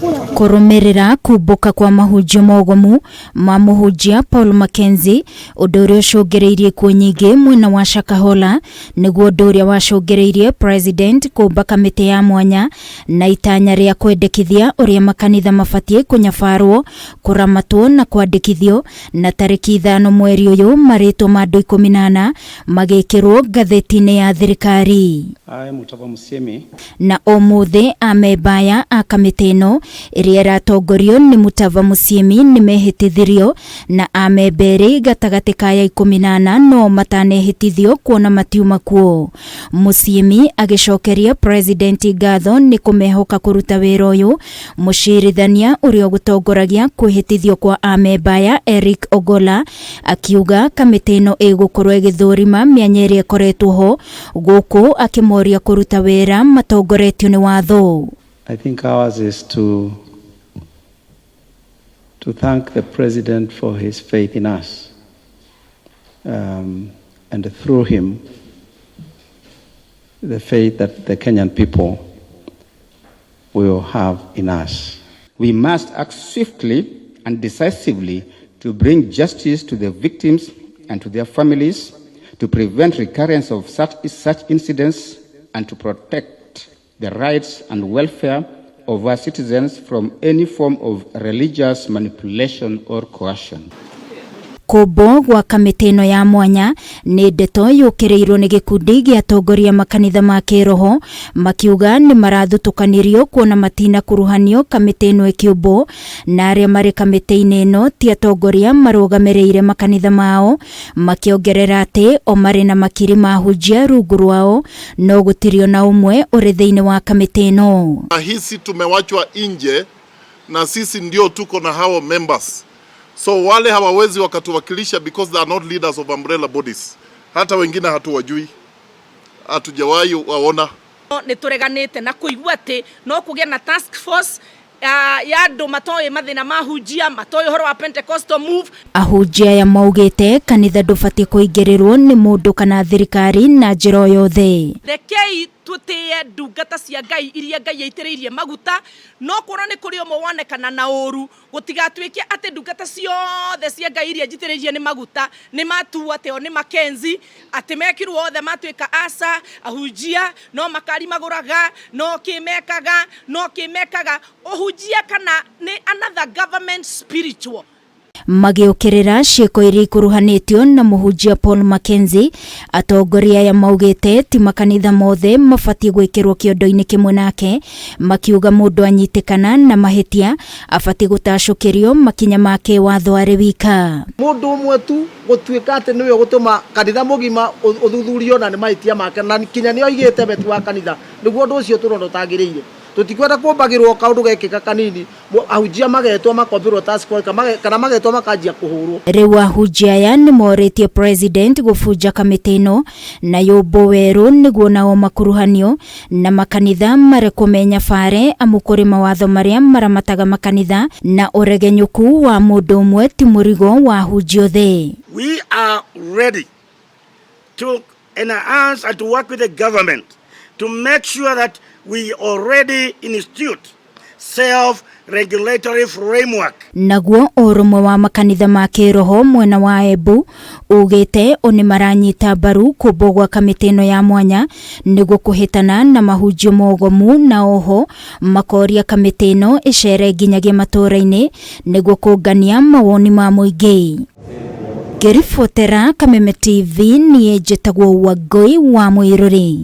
Kũrũmĩrĩra kumbũka kwa mahunjio mogomu ma mũhunjia Paul Mackenzie, ũndũ ũrĩa ũcũngĩrĩirie ikuũ nyingĩ mwena wa Shakahola, nĩguo ũndũ ũrĩa wacũngĩrĩirie President kũmba kamĩtĩ ya mwanya na itanya rĩa kwendekithia ũrĩa makanitha mabatiĩ kũnyabarwo, kũramatwo na kwandĩkithio, na tarĩki 5 mweri ũyũ marĩtwa ma andũ 14 magĩkĩrwo ngathĩti-inĩ ya thirikari. I, Mutava Musyimi, Na ũmũthĩ amemba aya a kamĩtĩ ĩno ĩrĩa ĩratongorio nĩ Mutava Musyimi nĩmehĩtithirio, na amemba erĩ gatagatĩ ka ya 14 no matanehĩtithio kuona matiuma kuo. Musyimi agĩcokeria President ngatho nĩ kũmehoka kũruta wĩra ũyũ. Mũcirithania ũrĩa ũgũtongoragia kwĩhĩtithio kwa amemba aya Eric Ogola akiuga kamĩtĩ ĩno ĩgũkorwo ĩgĩthũrima mĩanya ĩrĩa ĩkoretwo ho, gũkũ akĩmoria kũruta wĩra matongoretio nĩ watho. I think ours is to thank the President for his faith in us, and through him, the faith that the Kenyan people will have in us. We must act swiftly and decisively to bring justice to the victims and to their families, to prevent recurrence of such incidents, and to protect the rights and welfare of our citizens from any form of religious manipulation or coercion. Kũmbwo gwa kamĩtĩ ĩno ya mwanya nĩ ndeto yũkĩrĩirwo nĩ gĩkundi gĩa atongoria makanitha ma kĩroho, makiuga nĩ marathutũkanĩrio kuona matinakuruhanio kamĩtĩ ĩno ĩkĩũmbwo, na arĩa marĩ kamĩtĩ-inĩ ĩno ti atongoria marũgamĩrĩire makanitha mao, makĩongerera atĩ o marĩ na makiri ma ahunjia rungu rwao no gũtirĩ ona ũmwe ũrĩ thĩinĩ wa kamĩtĩ ĩno. Nahisi tumewachwa nje na sisi ndio tuko na hao members, so wale hawawezi wakatuwakilisha because they are not leaders of umbrella bodies. Hata wengine hatuwajui, hatujawahi waona. Nĩ tũreganĩte na kũigua atĩ no kũgĩe na task force ya andũ matoĩ mathĩna ma ahunjia, matoĩ ũhoro wa Pentecostal move. Ahunjia aya maugĩte kanitha ndũbatiĩ kũingĩrĩrwo nĩ mũndũ kana thirikari na njĩra o yothe. Rekei tũtĩe ndungata cia Ngai iria Ngai aitĩrĩirie maguta, no kuona nĩ kũrĩ ũmwe wonekana na ũru, gũtigatuĩke atĩ ndungata ciothe cia Ngai iria njitĩrĩirie nĩ maguta nĩ matuo atĩ o nĩ Mackenzie, atĩ mekirwo othe matuĩka aca ahunjia no makari magũraga, no kĩ mekaga, no kĩ mekaga. Ũhunjia kana nĩ another government spiritual. Magĩũkĩrĩra ciĩko iria ikuruhanĩtio na mũhunjia Paul Mackenzie, atongoria aya maugĩte ti makanitha mothe mabatiĩ gwĩkĩrwo kĩondo-inĩ kĩmwe nake, makiuga mũndũ anyitĩkana na mahĩtia abatiĩ gũtacũkĩrio makinya ma kĩwatho arĩ wika. Mũndũ ũmwe tu gũtuĩka atĩ nĩwe ũgũtũma kanitha mũgima ũthuthurio na nĩ mahĩtia make, na kinya nĩ oigĩte beti wa kanitha, nĩguo ũndũ ũcio tũrona ũtagĩrĩire. Tũtikwenda kũmbagĩrwo kaũndũ gekĩka kanini, ahunjia magetwo makombĩrwo task force, kana magetwo makanjia kũhũrwo. Rĩu ahunjia aya nĩ morĩtie President gũbunja kamĩtĩ ĩno na yũmbwo werũ nĩguo nao makuruhanio na makanitha marekwo menyabare, amu kũrĩ mawatho marĩa maramataga makanitha na ũregenyũku wa mũndũ ũmwe ti mũrigo wa ahunjia othe. We are ready to enhance and to work with the government to make sure that we already institute self-regulatory framework. Naguo ũrũmwe wa makanitha ma kĩroho mwena wa Embu ugĩte o nĩ maranyita mbaru kũmbwo gwa kamĩtĩ ĩno ya mwanya nĩguo kũhĩtana na mahunjio mogomu, na oho makoria kamĩtĩ ĩno ĩcere nginyagia matũũra-inĩ nĩguo kũngania mawoni ma mũingĩ. Ngĩribotera Kameme TV, niĩ njĩtagwo Wangũi wa Mũirũrĩ.